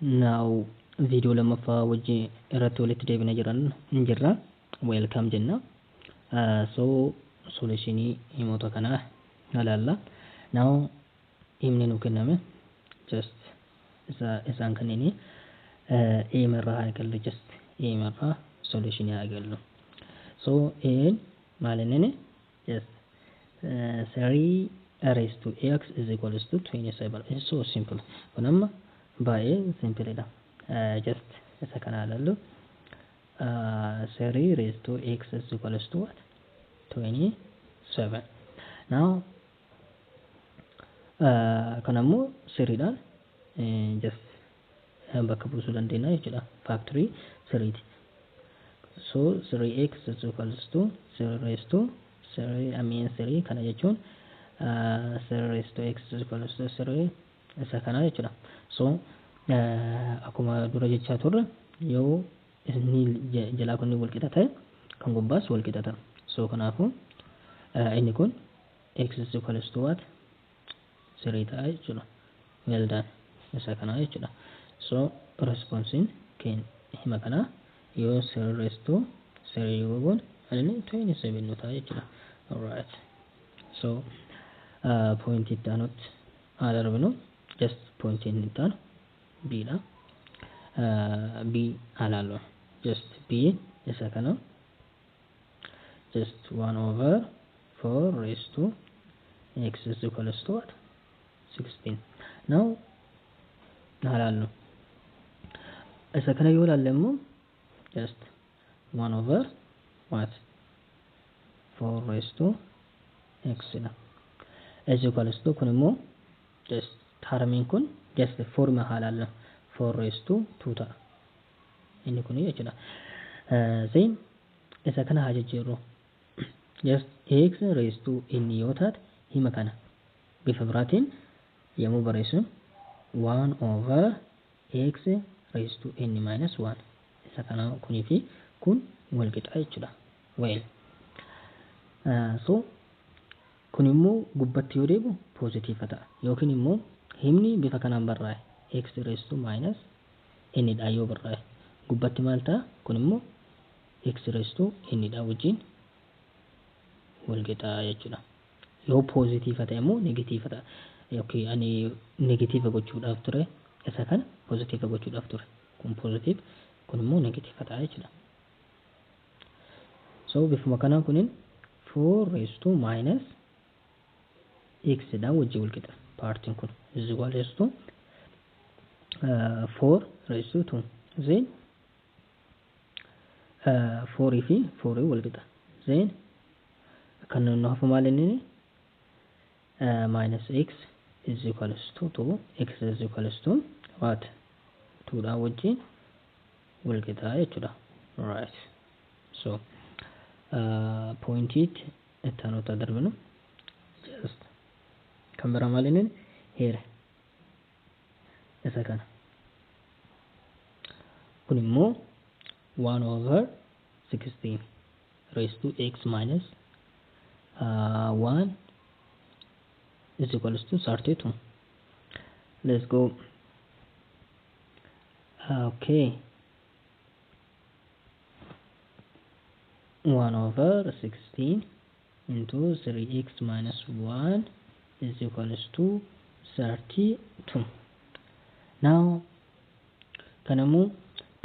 Now viidiyoo lammaffaa wajjin irratti walitti deebina jiran hin jirra. Welcome jenna. So solutionii himoota kanaa ilaalla. Now himni nu kenname just isa isaan kanneenii A irraa haa eegallu, just A irraa solutionii haa eegallu. So A maal inni? Just 3 raised to x is equals to 27. It's so simple. Kun amma baay'ee simple dha. Just isa kana ilaallu. 3 raised to x is equals to what? 27. Now kan ammoo siriidhaan just bakka buusuu dandeenya jechuudha. Factory siriiti. So 3x is equals to 3 raised to 3, I mean 3, kana jechuun 3 raised to x is equals to 3 isa kana jechuudha. So akkuma dura jechaa turre, yoo inni jalaa kun wal qixa ta'e, kan gubbaas wal qixa ta'a. So kanaafuu inni kun x is equals to what? 3 ta'a jechuudha. Well done. Isa kana jechuudha. So responsiin hima kanaa yoo 3 raised to 3 yoo goone inni 27 nu ta'a jechuudha. Alright. So point itti aanutti haa darbinu. Just point inni itti aanu B dha. B haa ilaallu. Just B isa kana. Just 1 over 4 raised to x is equals to what? 16. Now haa ilaallu. Isa kana yoo ilaalle immoo just 1 over what? 4 raised to x dha. Is equals to, kun immoo just termiin kun just forma haa ilaallu. 4 raised to 2 ta'a. Inni kun jechuudha. Then isa kana haa jijjiirru. Just x raised to n yoo taate, hima kana bifa biraatiin yommuu barreessinu 1 over x raised to n minus 1, isa kana kunii fi kun wal qixa jechuudha. Well, so kun immoo gubbatti yoo deebi'u positive ta'a, yookiin immoo himni bifa kanaan barraa'e x raised to minus n dha yoo barraa'e, gubbatti maal ta'a? Kun immoo x raised to n dha wajjin wal qixa jechuudha. Yoo positive ta'e immoo negative ta'a. Okay, ani negative gochuudhaaf ture, isa kana positive gochuudhaaf ture. Kun positive, kun immoo negative ta'a jechuudha. So bifuma kanaan kunin 4 raised to minus x dhaan wajjin wal qixa. Partiin kun is equal to 4 raised to 2. Then 4 fi 4 wal qixa. Then kan nu hafu maal inni? Minus x is equals to 2, x is equals to what? 2 dhaan wajjin wal qixa jechuudha. Right. So pointiitti itti aanutti darbinu. Just kan biraa maal inni heera isa kana. Kun immoo 1 over 16 raised to x minus 1 is equals to 32. Let's go. Okay. 1 over 16 into 3x minus 1 is equals to 32. Now kanammoo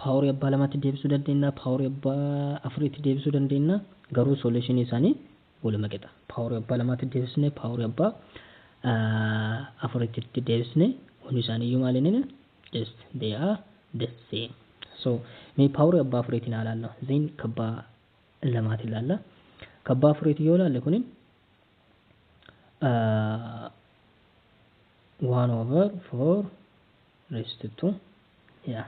powerii abbaa lamatti deebisuu dandeenya, powerii abbaa afuritti deebisuu dandeenya, garuu solution isaanii waluma qixa. Powerii abbaa lamaatti deebisne, powerii abbaa afuritti deebisne, hundi isaaniiyyuu maal inni? Just they are the same. So mee powerii abbaa afuriitiin haa ilaallu. Then kabbaa lamaatti ilaalla. Kabbaa afuriitti yoo ilaalle, kunin 1 over 4 raised to 2, yeah,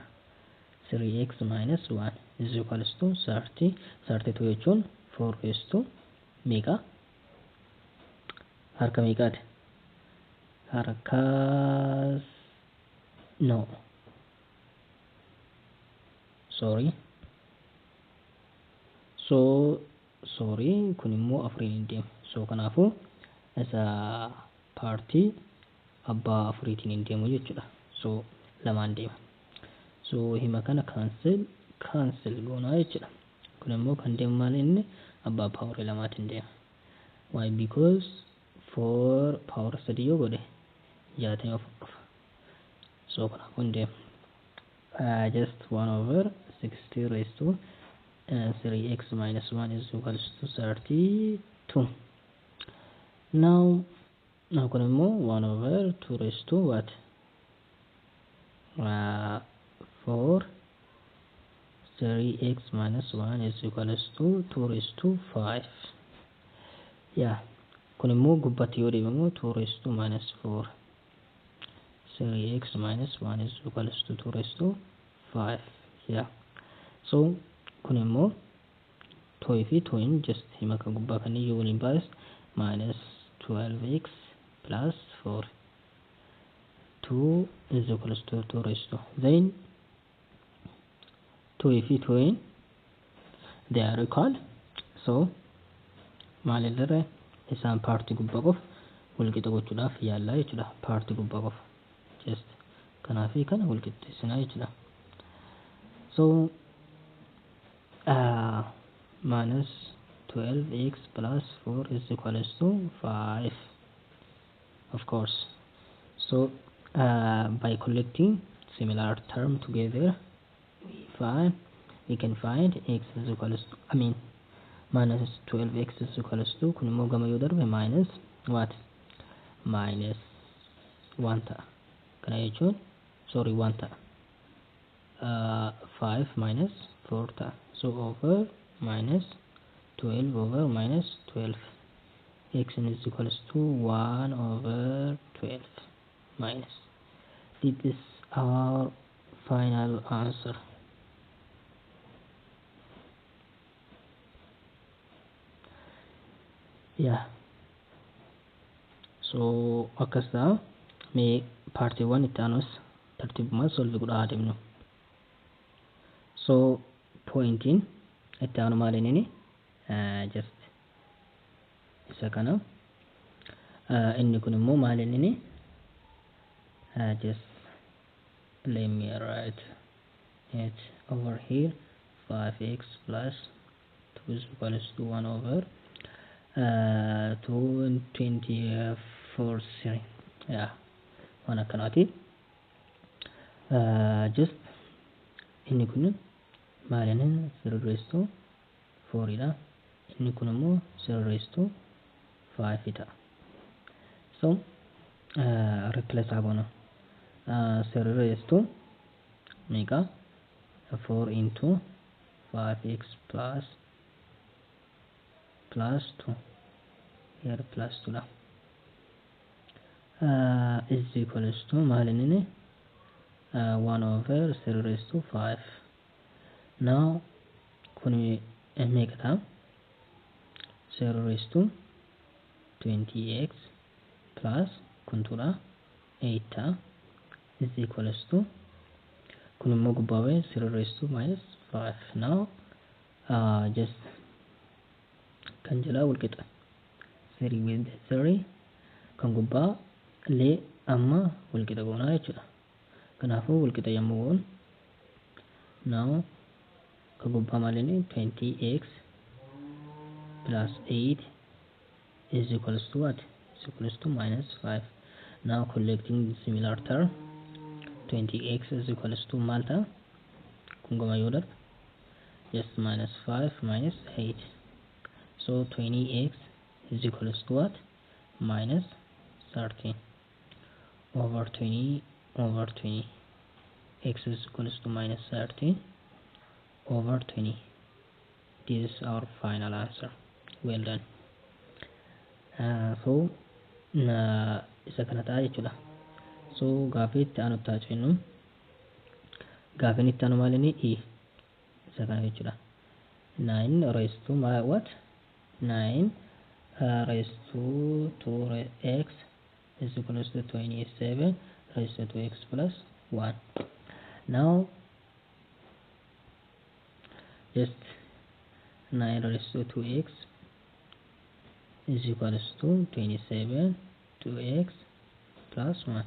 3x minus 1 is equals to 30 32 jechuun 4 raised to meeqa? Harka meeqaati? Harka, no, sorry, so sorry, kun immoo afuriin hin deemu. So kanaafuu isa partii abbaa afuriitiin hin deemu jechuudha. So lamaan deema. So hima kana cancel goonaa jechuudha. Kun immoo kan deemu maal inni abbaa power lamaatiin deema. Why? Because 4 power 3 yoo godhe 64 dhufa. So kanaafuu hin deemu. Just 1 over 60 raised to 3x minus 1 is equals to 32. Now kun immoo 1 over 2 raised to what? 4 3x minus 1 is equals to 2 raised to 5. Yeah, kun immoo gubbatti yoo deebimu 2 raised to minus 4 3x minus 1 is equals to 2 raised to 5. Yeah, so kun immoo 2 fi 2 just hima kan gubbaa kan iyyuu waliin baay'is minus 12x plus 4 2 is equals to 2 raised to, then 2 fi 2 they are equal. So maalirra isaan paartii gubbaa qofa walqixa gochuudhaaf yaallaa jechuudha. Paartii gubbaa qofa just kanaa fi kana walqixxeessinaa jechuudha. So minus 12x plus 4 is equals to 5, of course. So by collecting similar term together, we can find x is equals to, I mean minus 12x is equals to, kun immoo gama yoo darbe minus what? Minus 1 ta'a. Kana jechuun sorry 1 ta'a. 5 minus 4 ta'a. So over minus 12 over minus 12, x is equals to 1 over 12 minus. This is our final answer. Yeah, so akkas ta'a. Mee paartiiwwan itti aanus tartiibumaan solve godhaa adeemnu. So pointiin itti aanu maal inni just isa kana. Inni kun immoo maal inni just let me write it over here. 5x plus 2 is equals to 1 over 2 24 3. Yeah, waan akkanaati. Just inni kun maal inni 0 raised to 4 dha. Inni kun immoo 0 raised to 5 ta'a. So replace goona. 0 raised to meeqa? 4 into 5x plus 2 here plus 2 dha. Is equals to maal inni 1 over 0 raised to 5. Now kun meeqa ta'a? 0 raised to 20x plus kun 2 dha 8 ta'a is equals to kun immoo gubbaa ba'e 0 raised to minus 5. Now just kan jalaa walqixa 3 with 3 kan gubbaa illee amma walqixa goonaa jechuudha. Kanaafuu walqixa yommuu goonu now kan gubbaa maal inni 20x plus 8 is equals to what? Is equals to minus 5. Now collecting similar term, 20x is equals to maal ta'a? Kun gama yoo darbe just minus 5 minus 8. So 20x is equals to what? Minus 13 over 20 over 20. X is equals to minus 13 over 20. This is our final answer. Well done. So isa kana ta'a jechuudha. So gaaffii itti aanu ta'a jennu. Gaaffiin itti aanu maal inni e isa kana jechuudha. 9 raised to what? 9 raised to 2x is equals to 27 raised to x plus 1. Now just 9 raised to 2x is equals to 27 2x plus 1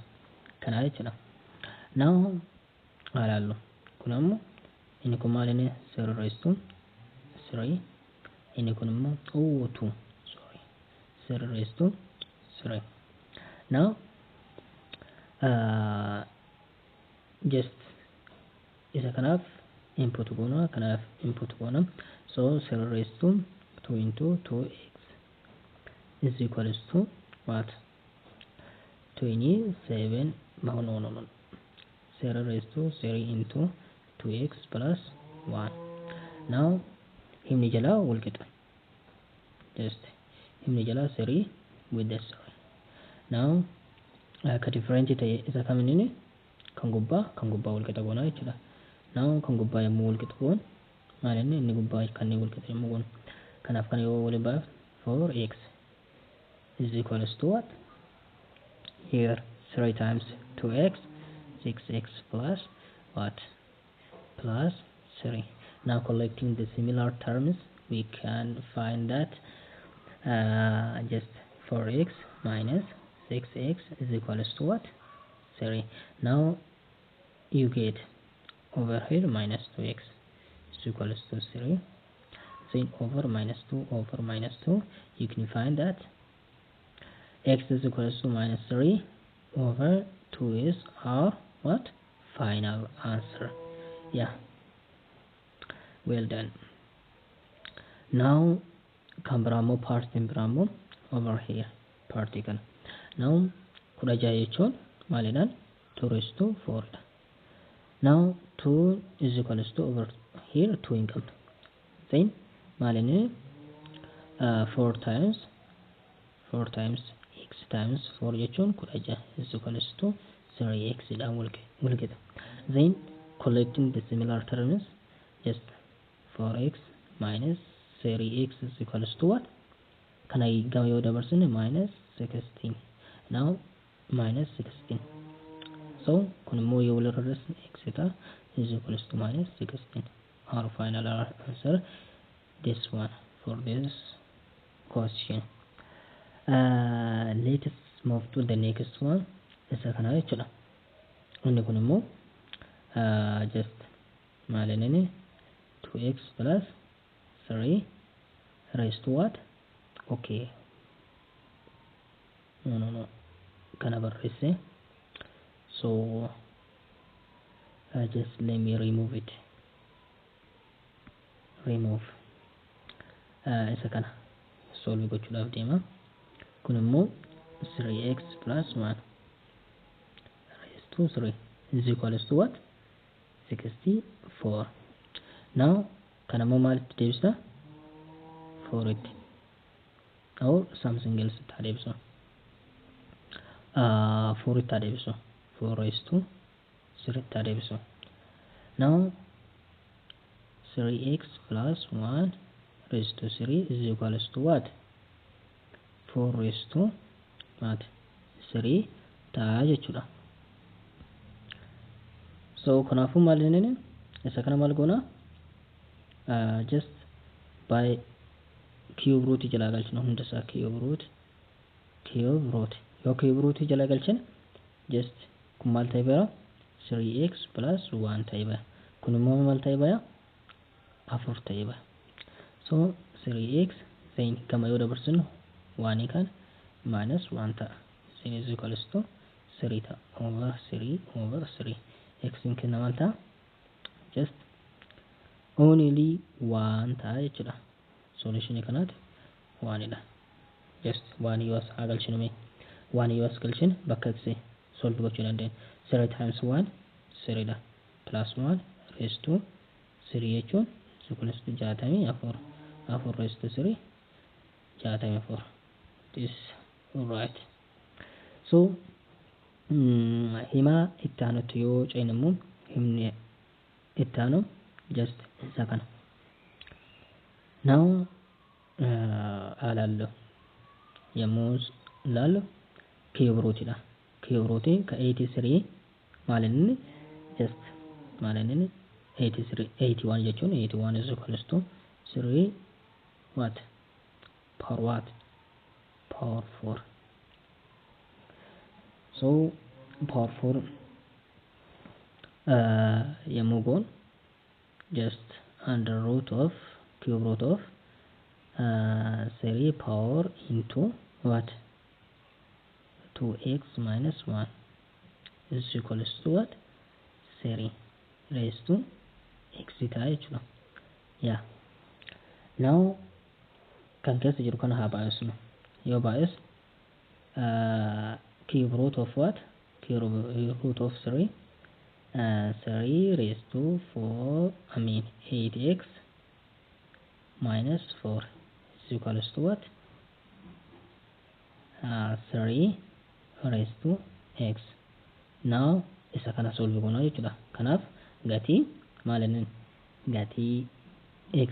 kana jechuudha. Now ilaallu Kun ammoo inni kun maal inni 0 raised to 3, inni kun immoo, oh, 2, sorry, 0 raised to 3. Now just isa kanaaf input goona, kanaaf input goona. So 0 raised to 2 into 2x is equals to what? 27. No, 0 raised to 3 into 2x plus 1. Now himni jalaa wal qixa. Just himni jalaa 3 with the 3. Now ka different ta'e isa kaminini? Kan gubbaa wal qixa goona jechuudha. Now kan gubbaa yommuu wal qixa goon, maal inni inni gubbaa kanneen wal qixa yommuu goonu, kanaaf kana yoo waliin baaf, 4x is equals to what here? 3 times 2x, 6x, plus what? Plus 3. Now collecting the similar terms, we can find that just 4x minus 6x is equals to what? 3. Now you get over here minus 2x is equals to 3. Then over minus 2 over minus 2, you can find that x is equals to minus 3 over 2 is our what? Final answer. Yeah, well done. Now kan biraammoo, partiin biraammoo over here, partii kana. Now 16 jechuun maalidhaan? 2 raised to 4 dha. Now 2 is equals to, over here 2 hin qabnu. Then maal inni 4 times 4 times x times 4 jechuun 16 is equals to 3x dhaan wal qixa. Then collecting the similar terms, just 4x minus 3x is equals to what? Kana gama yoo dabarsine minus 16. Now minus 16, so kun immoo yoo walirra hir'isne x ta'a, is equals to minus 16. Our final answer, this one, for this question. Let us move to the next one. Isa kana jechuudha. Inni kun immoo just maal inni 2x plus 3 raised to what? Okay, no, kana barreesse. So just let me remove it, remove. Isa kana solve gochuudhaaf deema. Kun immoo 3x plus 1 raised to 3 is equals to what? 64. Now kana immoo maalitti deebista? 4 itti or something else itti haa deebisu. 4 itti haa deebisu. 4 raised to 3 itti haa deebisu. Now 3x plus 1 raised to 3 is equals to what? 4 raised to what? 3 ta'a jechuudha. So kanaafuu maal inni isa kana maal goona? Just by cube root jalaa galchina hunda isaa. Cube root, cube root, yoo cube root jalaa galchine, just kun maal ta'e baya? 3x plus 1 ta'e baya. Kun immoo maal ta'e baya? Afur ta'e baya. So 3x, then gama yoo dabarsinu 1 kan minus 1 ta'a. Then is equals to 3 ta'a, over 3 over 3. X in kenna maal ta'a? Just only 1 ta'a jechuudha. Solution kanaati 1 dha. Just 1 yoo as haa galchinu. Mee 1 yoo as galchine, bakka x solve gochuu dandeenya. 3 times 1 3 dha, plus 1 raised to 3 jechuun is equals to 64. Afur raised to 3, 64. This, alright. So himaa itti aanutti yoo ceene immoo, himni itti aanu just isa kana. Now ilaallu, yommuu ilaallu cube rootidha. Cube rootii ka 83 maal inni? Just maal inni 83, 81 jechuun 81 is equals to 3 what? Power what? Power 4. So power 4 Yommuu goon just under root of cube root of 3 power into what, 2x minus 1 is equals to what, 3 raised to x ta'a jechuudha. Yeah. Now kan keessa jiru kana haa baay'isnu. Yoo baay'is cube root of what, cube root of 3, 3 raised to 4, I mean 8x minus 4 is equals to what, 3 raised to x. Now isa kana solve goona jechuudha. Kanaaf gatii maal inni gatii x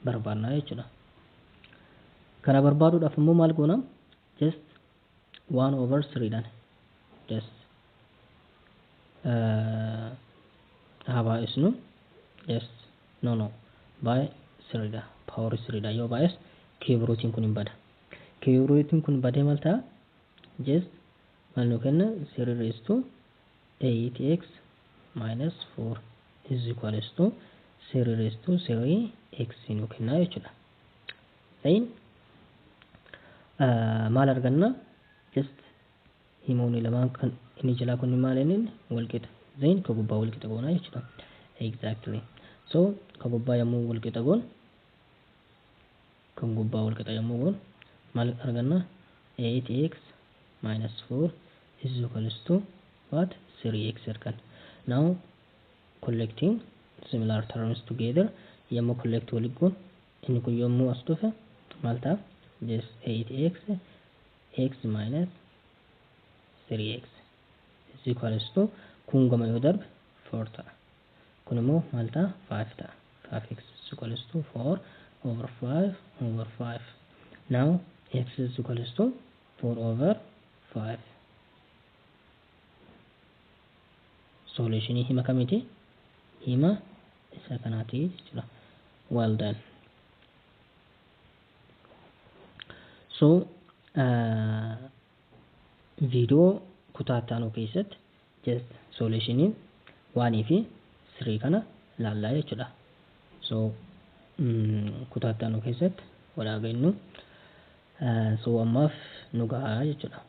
barbaadna jechuudha. Kana barbaaduudhaaf immoo maal goona? Just 1 over 3 dhaan just haa baay'isnu. Just no, by 3 dha, power 3 dha. Yoo baay'is cube rootiin kun hin bada. Cube rootiin kun badee maal ta'a? Just maal nu kenna? 3 raised to 8x minus 4 is equals to 3 raised to 3x nu kenna jechuudha. Then maal arganna? Just himoonni lamaan kan inni jalaa kun maal inni wal qixa. Then ka gubbaa wal qixa goona jechuudha. Exactly. So ka gubbaa yommuu wal qixa goon, kan gubbaa wal qixa yommuu goon maal arganna? 8x minus 4 is equals to what, 3x arganna. Now collecting similar terms together, yommuu collect waliin goon inni kun yommuu as dhufe maal ta'a? Just 8x x minus 3x is equals to kun gama yoo darbe 4 ta'a. Kun immoo maal ta'a? 5 ta'a. 5x is equals to 4 over 5 over 5. Now x is equals to 4 over 5. Solutionii hima kamiiti? Hima isa kanaati jechuudha. Well done. So viidiyoo kutaa itti aanu keessatti just solutionii 1 fi 3 kana ilaallaa jechuudha. So kutaa itti aanu keessatti wal haa geenyu. So ammaaf nu gahaa jechuudha.